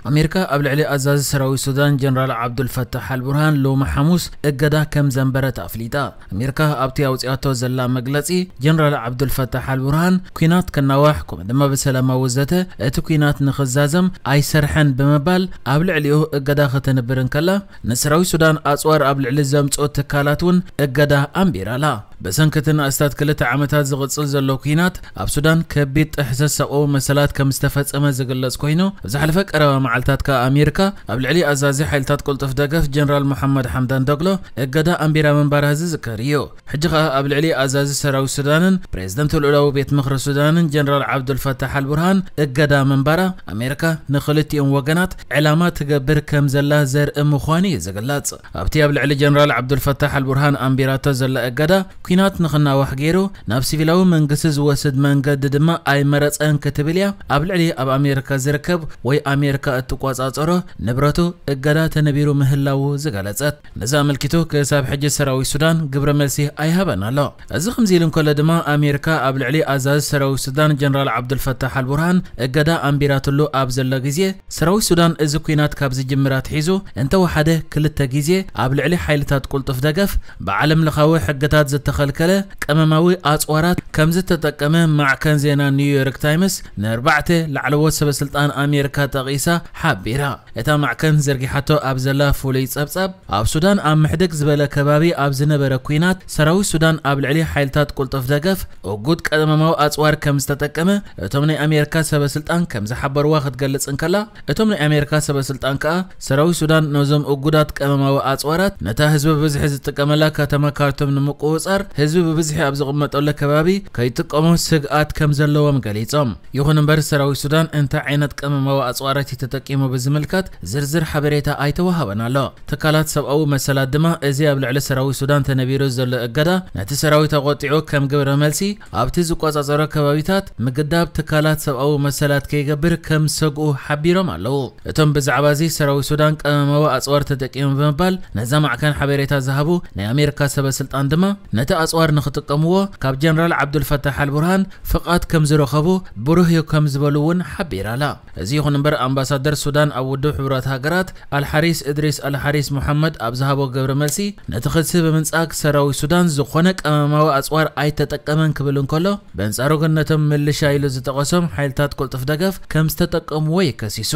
ኣሜሪካ ኣብ ልዕሊ ኣዛዚ ሰራዊት ሱዳን ጀነራል ዓብዱልፈታሕ ኣልቡርሃን ሎሚ ሓሙስ እገዳ ከም ዘንበረት ኣፍሊጣ። ኣሜሪካ ኣብቲ ኣውፂኣቶ ዘላ መግለፂ፣ ጀነራል ዓብዱልፈታሕ ኣልቡርሃን ኲናት ከናዋሕ፣ ከምኡ ድማ ብሰላማዊ ዘተ እቲ ኲናት ንኽዛዘም ኣይሰርሐን ብምባል ኣብ ልዕሊኡ እገዳ ከተንብር እንከላ፣ ንሰራዊት ሱዳን ኣፅዋር ኣብ ልዕሊ ዘምፅኦ ትካላት እውን እገዳ ኣንቢራላ። ብሰንኪ እቲ ንኣስታት ክልተ ዓመታት ዝቕጽል ዘሎ ኲናት ኣብ ሱዳን ከቢድ ጥሕሰት ሰብኣዊ መሰላት ከም ዝተፈጸመ ዝግለጽ ኮይኑ፣ ኣብ ዝሓለፈ ቀረባ መዓልታት ከኣ ኣሜሪካ ኣብ ልዕሊ ኣዛዚ ሓይልታት ቅልጡፍ ደገፍ ጀነራል መሓመድ ሓምዳን ዶግሎ እገዳ ኣንቢራ ምንባራ ዝዝከር እዩ። ሕጂ ከኣ ኣብ ልዕሊ ኣዛዚ ሰራዊት ሱዳንን ፕሬዝደንት ልኡላዊ ቤት ምኽሪ ሱዳንን ጀነራል ዓብዱልፈታሕ ኣልቡርሃን እገዳ ምንባራ ኣሜሪካ ንኽልቲኦም ወገናት ዕላማ ትገብር ከም ዘላ ዘርኢ ምዃኑ እዩ ዝግለጽ። ኣብቲ ኣብ ልዕሊ ጀነራል ዓብዱልፈታሕ ኣልቡርሃን ኣንቢራቶ ዘላ እገዳ፣ ኲናት ንኽናዋሕ ገይሩ ናብ ሲቪላዊ መንግስቲ ዝወስድ መንገዲ ድማ ኣይመረጸን ክትብል እያ ኣብ ልዕሊ ኣብ ኣሜሪካ ዝርከብ ወይ ኣሜሪካ እትቆጻጸሮ ንብረቱ እገዳ ተነቢሩ ምህላዉ ዝገለጸት። ነዚ ኣመልኪቱ ክሳብ ሕጂ ሰራዊት ሱዳን ግብረ መልሲ ኣይሃበን ኣሎ። እዚ ከምዚ ኢሉ እንከሎ ድማ ኣሜሪካ ኣብ ልዕሊ ኣዛዚ ሰራዊት ሱዳን ጀነራል ዓብዱልፈታሕ ኣልቡርሃን እገዳ ኣንቢራትሉ ኣብ ዘሎ ግዜ፣ ሰራዊት ሱዳን እዚ ኲናት ካብ ዝጅምር ኣትሒዙ እንተወሓደ ክልተ ግዜ ኣብ ልዕሊ ሓይልታት ቅልጡፍ ደገፍ ብዓለም ለኻዊ ሕግታት ዝተኸልከለ ቀመማዊ ኣጽዋራት ከም ዝተጠቀመ ማዕከን ዜና ኒውዮርክ ታይምስ ንኣርባዕተ ላዕለዎት ሰበስልጣን ኣሜሪካ ጠቒሳ ሓቢራ። እታ ማዕከን ዘርጊሓቶ ኣብ ዘላ ፍሉይ ጸብጻብ፣ ኣብ ሱዳን ኣብ ምሕድግ ዝበለ ከባቢ ኣብ ዝነበረ ኲናት ሰራዊት ሱዳን ኣብ ልዕሊ ሓይልታት ቅልጡፍ ደገፍ እጉድ ቀመማዊ ኣጽዋር ከም ዝተጠቀመ እቶም ናይ ኣሜሪካ ሰበስልጣን ከም ዝሓበርዋ ክትገልጽ እንከላ፣ እቶም ናይ ኣሜሪካ ሰበስልጣን ከኣ ሰራዊት ሱዳን ነዞም እጉዳት ቀመማዊ ኣጽዋራት ነታ ህዝቢ ብብዝሒ ዝጥቀመላ ከተማ ካርቱም ንምቁጽጻር ህዝቢ ብብዝሒ ኣብ ዝቕመጠሉ ከባቢ ከይጥቀሙ ስግኣት ከም ዘለዎም ገሊጾም። ይኹን እምበር ሰራዊት ሱዳን እንታይ ዓይነት ቀመማዊ ኣጽዋራት እዩ ተጠቂሙ ብዝምልከት ዝርዝር ሓበሬታ ኣይተዋሃበን ኣሎ። ትካላት ሰብኣዊ መሰላት ድማ እዚ ኣብ ልዕሊ ሰራዊት ሱዳን ተነቢሩ ዘሎ እገዳ ነቲ ሰራዊት ኣቖጢዑ ከም ግብረ መልሲ ኣብቲ ዝቆጻጸሮ ከባቢታት ምግዳብ ትካላት ሰብኣዊ መሰላት ከይገብር ከም ዝሰግኡ ሓቢሮም ኣለዉ። እቶም ብዛዕባ እዚ ሰራዊት ሱዳን ቀመማዊ ኣጽዋር ተጠቂሙ ብምባል ነዛ ማዕከን ሓበሬታ ዝሃቡ ናይ ኣሜሪካ ሰበ ስልጣን ድማ ነቲ ኣጽዋር ንኽጥቀምዎ ካብ ጀነራል ዓብዱልፈታሕ ኣልቡርሃን ፍቓድ ከም ዝረኸቡ ብሩህ እዩ ከም ዝበሉ እውን ሓቢራ ኣላ። እዚ ይኹን እምበር ኣምባሳደር ሱዳን ኣብ ውድብ ሕቡራት ሃገራት ኣልሓሪስ እድሪስ ኣልሓሪስ ሙሓመድ ኣብ ዝሃቦ ግብረ መልሲ ነቲ ክሲ ብምንጻግ ሰራዊት ሱዳን ዝኾነ ቀመማዊ ኣጽዋር ኣይተጠቀመን ክብል እንከሎ በንጻሩ ግን ነቶም ምልሻ ኢሉ ዝጠቐሶም ሓይልታት ቅልጡፍ ደገፍ ከም ዝተጠቀምዎ እዩ ከሲሱ።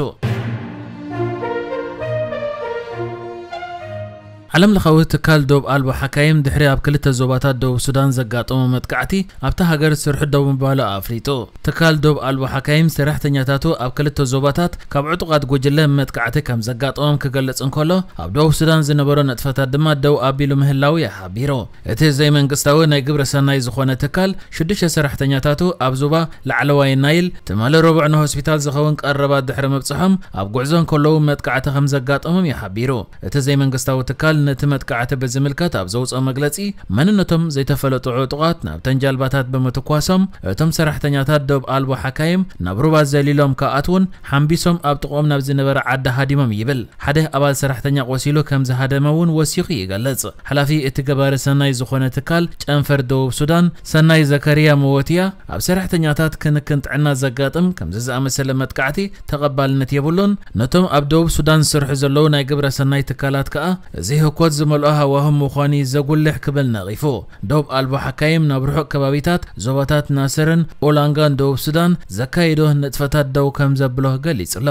ዓለም ለኻዊ ትካል ዶብ ኣልቦ ሓካይም ድሕሪ ኣብ ክልተ ዞባታት ደቡብ ሱዳን ዘጋጠሞ መጥቃዕቲ ኣብታ ሃገር ስርሑ ደው ምባሉ ኣፍሊጡ። ትካል ዶብ ኣልቦ ሓካይም ሰራሕተኛታቱ ኣብ ክልተ ዞባታት ካብ ዕጡቓት ጉጅለ መጥቃዕቲ ከም ዘጋጠሞም ክገልጽ እንከሎ ኣብ ደቡብ ሱዳን ዝነበሮ ንጥፈታት ድማ ደው ኣቢሉ ምህላዉ እዩ ሓቢሩ። እቲ ዘይመንግስታዊ ናይ ግብረ ሰናይ ዝኾነ ትካል ሽዱሽተ ሰራሕተኛታቱ ኣብ ዞባ ላዕለዋይ ናይል ትማሊ ረቡዕ ንሆስፒታል ዝኸውን ቀረባት ድሕሪ ምብጽሖም ኣብ ጉዕዞ እንከለዉ መጥቃዕቲ ከም ዘጋጠሞም እዩ ሓቢሩ። እቲ ዘይመንግስታዊ ትካል ነቲ መጥቃዕቲ ብዝምልከት ኣብ ዘውፅኦ መግለፂ መንነቶም ዘይተፈለጡ ዕጡቓት ናብተን ጃልባታት ብምትኳሶም እቶም ሰራሕተኛታት ዶብ ኣልቦ ሓካይም ናብ ሩባ ዘሊሎም ክኣትዉን ሓምቢሶም ኣብ ጥቕኦም ናብ ዝነበረ ዓዲ ሃዲሞም ይብል። ሓደ ኣባል ሰራሕተኛ ቆሲሉ ከም ዝሃደመ እውን ወሲኹ ይገልጽ። ሓላፊ እቲ ገባሪ ሰናይ ዝኾነ ትካል ጨንፈር ደቡብ ሱዳን ሰናይ ዘከርያ መወትያ ኣብ ሰራሕተኛታት ክንክን ጥዕና ዘጋጥም ከምዚ ዝኣመሰለ መጥቃዕቲ ተቐባልነት የብሉን። ነቶም ኣብ ደቡብ ሱዳን ዝሰርሑ ዘለዉ ናይ ግብረ ሰናይ ትካላት ከኣ እዚ ህኮት ዝመልኦ ሃዋህው ምዃኑ እዩ ዘጉልሕ ክብል ነቒፉ። ዶብ ኣልቦ ሓካይም ናብ ርሑቕ ከባቢታት ዞባታት ናስርን ኡላንጋን ደቡብ ሱዳን ዘካይዶ ንጥፈታት ደው ከም ዘብሎ ገሊጹ ኣሎ።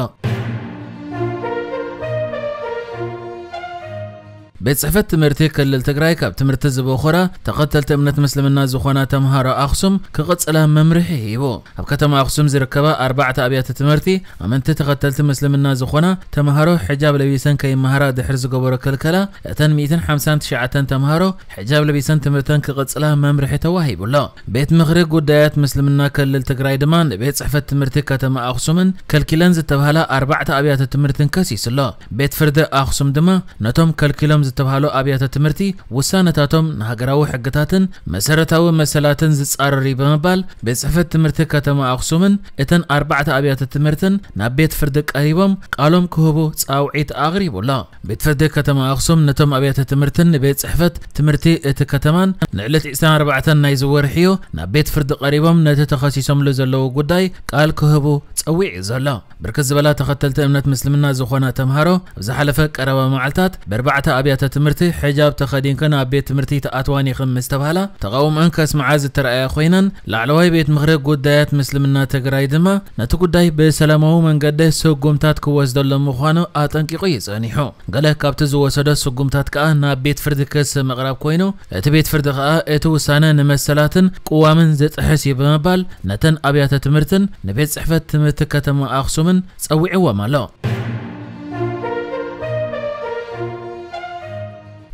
ቤት ጽሕፈት ትምህርቲ ክልል ትግራይ ካብ ትምህርቲ ዝበኾራ ተኸተልቲ እምነት ምስልምና ዝኾና ተምሃሮ ኣኽሱም ክቕጽላ መምርሒ ሂቡ። ኣብ ከተማ ኣኽሱም ዝርከባ ኣርባዕተ ኣብያተ ትምህርቲ ኣመንቲ ተኸተልቲ ምስልምና ዝኾና ተምሃሮ ሕጃብ ለቢሰን ከይመሃራ ድሕሪ ዝገበሮ ክልከላ እተን ሚእትን ሓምሳን ትሽዓተን ተምሃሮ ሕጃብ ለቢሰን ትምህርተን ክቕጽላ መምርሒ ተዋሂቡ ኣሎ። ቤት ምኽሪ ጉዳያት ምስልምና ክልል ትግራይ ድማ ንቤት ጽሕፈት ትምህርቲ ከተማ ኣኽሱምን ከልኪለን ዝተባህላ ኣርባዕተ ኣብያተ ትምህርትን ከሲሱ ኣሎ። ቤት ፍርዲ ኣኽሱም ድማ ነቶም ከልኪሎም ዝተባህሉ ኣብያተ ትምህርቲ ውሳነታቶም ንሃገራዊ ሕግታትን መሰረታዊ መሰላትን ዝጻረር እዩ ብምባል ቤት ጽሕፈት ትምህርቲ ከተማ ኣኽሱምን እተን ኣርባዕተ ኣብያተ ትምህርትን ናብ ቤት ፍርዲ ቀሪቦም ቃሎም ክህቡ ጻውዒት ኣቕሪቡ ኣሎ። ቤት ፍርዲ ከተማ ኣኽሱም ነቶም ኣብያተ ትምህርትን ንቤት ጽሕፈት ትምህርቲ እቲ ከተማን ንዕለት ዕስራን ኣርባዕተን ናይዚ ወርሒ እዩ ናብ ቤት ፍርዲ ቀሪቦም ነቲ ተኸሲሶምሉ ዘለዉ ጉዳይ ቃል ክህቡ ጸዊዑ ዘሎ። ብርክት ዝበላ ተኸተልቲ እምነት ምስልምና ዝኾና ተምሃሮ ኣብ ዝሓለፈ ቀረባ መዓልታት ብኣርባዕተ ኣብያተ ትምህርቲ ሕጃብ ተኸዲንክን ኣብ ቤት ትምህርቲ ተኣትዋን ኢኽን ምስ ተባህላ ተቓውሞአን ከስምዓ ዝተረኣያ ኮይነን፣ ላዕለዋይ ቤት ምኽሪ ጉዳያት ምስልምና ትግራይ ድማ ነቲ ጉዳይ ብሰላማዊ መንገዲ ስጉምታት ክወስደሎም ምዃኑ ኣጠንቂቑ እዩ ጸኒሑ። ገለ ካብቲ ዝወሰዶ ስጉምታት ከኣ ናብ ቤት ፍርዲ ክስ ምቕራብ ኮይኑ፣ እቲ ቤት ፍርዲ ከኣ እቲ ውሳነ ንመሰላትን ቅዋምን ዝጥሕስ እዩ ብምባል ነተን ኣብያተ ትምህርትን ንቤት ጽሕፈት ትምህርቲ ከተማ ኣኽሱምን ጸዊዕዎም ኣሎ።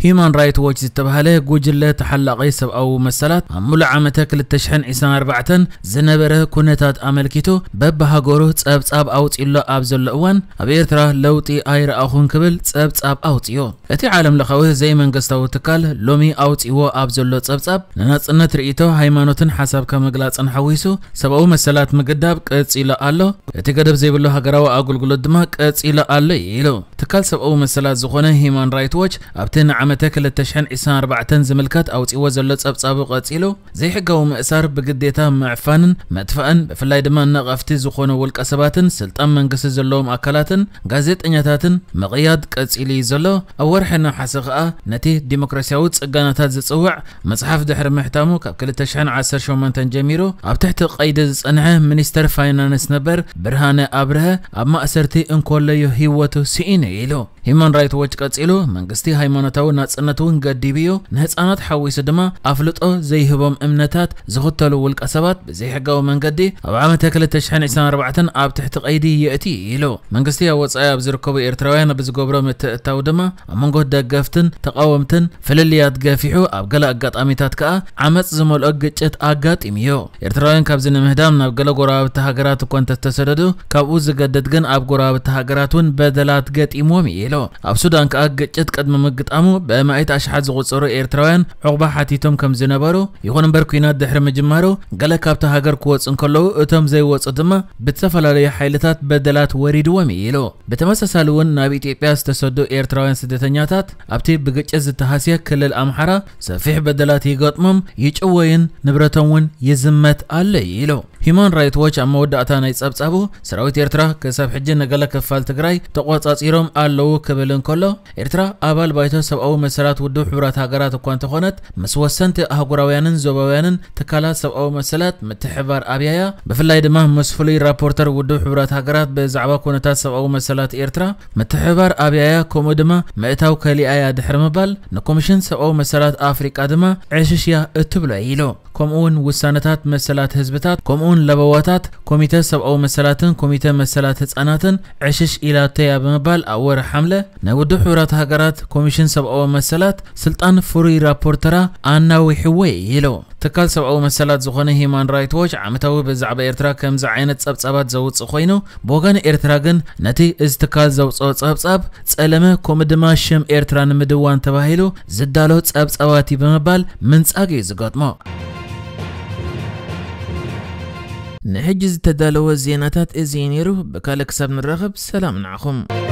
ሂዩማን ራይት ዎች ዝተባህለ ጉጅለ ተሓላቒ ሰብኣዊ መሰላት ኣብ ሙሉእ ዓመተ ክልተ ሽሕን ዕስራን ኣርባዕተን ዝነበረ ኩነታት ኣመልኪቱ በብሃገሩ ጸብጻብ ኣውጺሉ ኣብ ዘሎ እዋን ኣብ ኤርትራ ለውጢ ኣይረኣኹን ክብል ጸብጻብ ኣውጺኡ። እቲ ዓለም ለኻዊ ዘይመንግስታዊ ትካል ሎሚ ኣውጺዎ ኣብ ዘሎ ጸብጻብ ንናጽነት ርእይቶ ሃይማኖትን ሓሳብካ ምግላጽን ሓዊሱ ሰብኣዊ መሰላት ምግዳብ ቀጺሉ ኣሎ። እቲ ገደብ ዘይብሉ ሃገራዊ ኣገልግሎት ድማ ቀጺሉ ኣሎ ኢሉ። ትካል ሰብኣዊ መሰላት ዝኾነ ሂዩማን ራይት ዎች ኣብቲ ንዓመተ ክልተ ሽሕን ዕስራን ኣርባዕተን ዝምልከት ኣውጺዎ ዘሎ ጸብጻቡ ቀጺሉ ዘይሕጋዊ ምእሳር ብግዴታ ምዕፋንን መጥፋእን ብፍላይ ድማ ነቐፍቲ ዝኾኑ ውልቀ ሰባትን ስልጣን መንግስቲ ዘለዎም ኣካላትን ጋዜጠኛታትን ምቕያድ ቀጺሉ እዩ ዘሎ። ኣብ ወርሒ ነሓሰ ከኣ ነቲ ዲሞክራሲያዊ ጽገናታት ዝጽውዕ መጽሓፍ ድሕሪ ምሕታሙ ካብ ክልተ ሽሕን ዓሰርተ ሸሞንተን ጀሚሩ ኣብ ትሕቲ ቀይዲ ዝጸንሐ ሚኒስተር ፋይናንስ ነበር ብርሃነ ኣብርሀ ኣብ ማእሰርቲ እንኮለዮ ህይወቱ ስኢኑ ኢሉ። ሂዩማን ራይት ዎች ቀጺሉ መንግስቲ ሃይማኖታዊ ናጽነት እውን ገዲቡ እዩ፣ ንህጻናት ሓዊሱ ድማ ኣፍልጦ ዘይህቦም እምነታት ዝኽተሉ ውልቀ ሰባት ብዘይሕጋዊ መንገዲ ኣብ ዓመተ ክልተ ሽሕን ዕስራን ኣርባዕተን ኣብ ትሕቲ ቀይዲ የእቲ ኢሉ። መንግስቲ ኣብ ወጻኢ ኣብ ዝርከቡ ኤርትራውያን ብዝገብሮ ምትእትታው ድማ ኣብ መንጎ ደገፍትን ተቓወምትን ፍልልያት ገፊሑ ኣብ ገለ ኣጋጣሚታት ከኣ ዓመጽ ዝመልኦ ግጭት ኣጋጢሙ እዩ። ኤርትራውያን ካብዚ ንምህዳም ናብ ገለ ጎረባብቲ ሃገራት እኳ እንተተሰደዱ ካብኡ ዝገደድ ግን ኣብ ጎረባብቲ ሃገራት እውን በደላት ገጢምዎም እዩ ኢሉ። ኣብ ሱዳን ከኣ ግጭት ቅድሚ ምግጣሙ ብኣማኢት ኣሽሓት ዝቑጸሩ ኤርትራውያን ዕቑባ ሓቲቶም ከም ዝነበሩ፣ ይኹን እምበር ኲናት ድሕሪ ምጅማሩ ገለ ካብቲ ሃገር ክወጹ እንከለዉ እቶም ዘይወጹ ድማ ብዝተፈላለዩ ሓይልታት በደላት ወሪድዎም እዩ ኢሉ። ብተመሳሳሊ እውን ናብ ኢትዮጵያ ዝተሰዱ ኤርትራውያን ስደተኛታት ኣብቲ ብግጭት ዝተሃስየ ክልል ኣምሓራ ሰፊሕ በደላት ይገጥሞም፣ ይጭወይን ንብረቶም እውን ይዝመት ኣሎ ኢሉ። ሂዩማን ራይት ዎች ኣብ መወዳእታ ናይ ጸብጻቡ ሰራዊት ኤርትራ ክሳብ ሕጂ ንገለ ክፋል ትግራይ ተቖጻጺሮም ኣለዉ ክብል እንከሎ፣ ኤርትራ ኣባል ባይቶ ሰብኣዊ መሰላት ውድብ ሕቡራት ሃገራት እኳ እንተኾነት ምስ ወሰንቲ ኣህጉራውያንን ዞባውያንን ትካላት ሰብኣዊ መሰላት ምትሕብባር ኣብያያ፣ ብፍላይ ድማ ምስ ፍሉይ ራፖርተር ውድብ ሕቡራት ሃገራት ብዛዕባ ኩነታት ሰብኣዊ መሰላት ኤርትራ ምትሕብባር ኣብያያ፣ ከምኡ ድማ ምእታው ከሊኣያ ድሕሪ ምባል ንኮሚሽን ሰብኣዊ መሰላት ኣፍሪቃ ድማ ዕሽሽያ እትብሎ ኢሉ። ከምኡ እውን ውሳነታት መሰላት ህዝብታት ከምኡ እውን ለበዋታት ኮሚተ ሰብኣዊ መሰላትን ኮሚተ መሰላት ህጻናትን ዕሽሽ ኢላቶያ ብምባል ኣብ ወርሒ ሓምለ ናይ ውድብ ሕቡራት ሃገራት ኮሚሽን ሰብኣዊ መሰላት ስልጣን ፍሩይ ራፖርተራ ኣናዊሕዎ ኢሉ። ትካል ሰብኣዊ መሰላት ዝኾነ ሂዩማን ራይት ዎች ዓመታዊ ብዛዕባ ኤርትራ ከምዚ ዓይነት ጸብጻባት ዘውጽእ ኮይኑ፣ ብወገን ኤርትራ ግን ነቲ እዚ ትካል ዘውጽኦ ጸብጻብ ጸለመ፣ ከምኡ ድማ ሽም ኤርትራ ንምድዋን ተባሂሉ ዝዳሎ ጸብጻባት እዩ ብምባል ምንጻግ እዩ ዝገጥሞ። ንሕጂ ዝተዳለወ ዜናታት እዚ እዩ ነይሩ። ብካልእ ክሳብ ንራኸብ ሰላም ንዓኹም።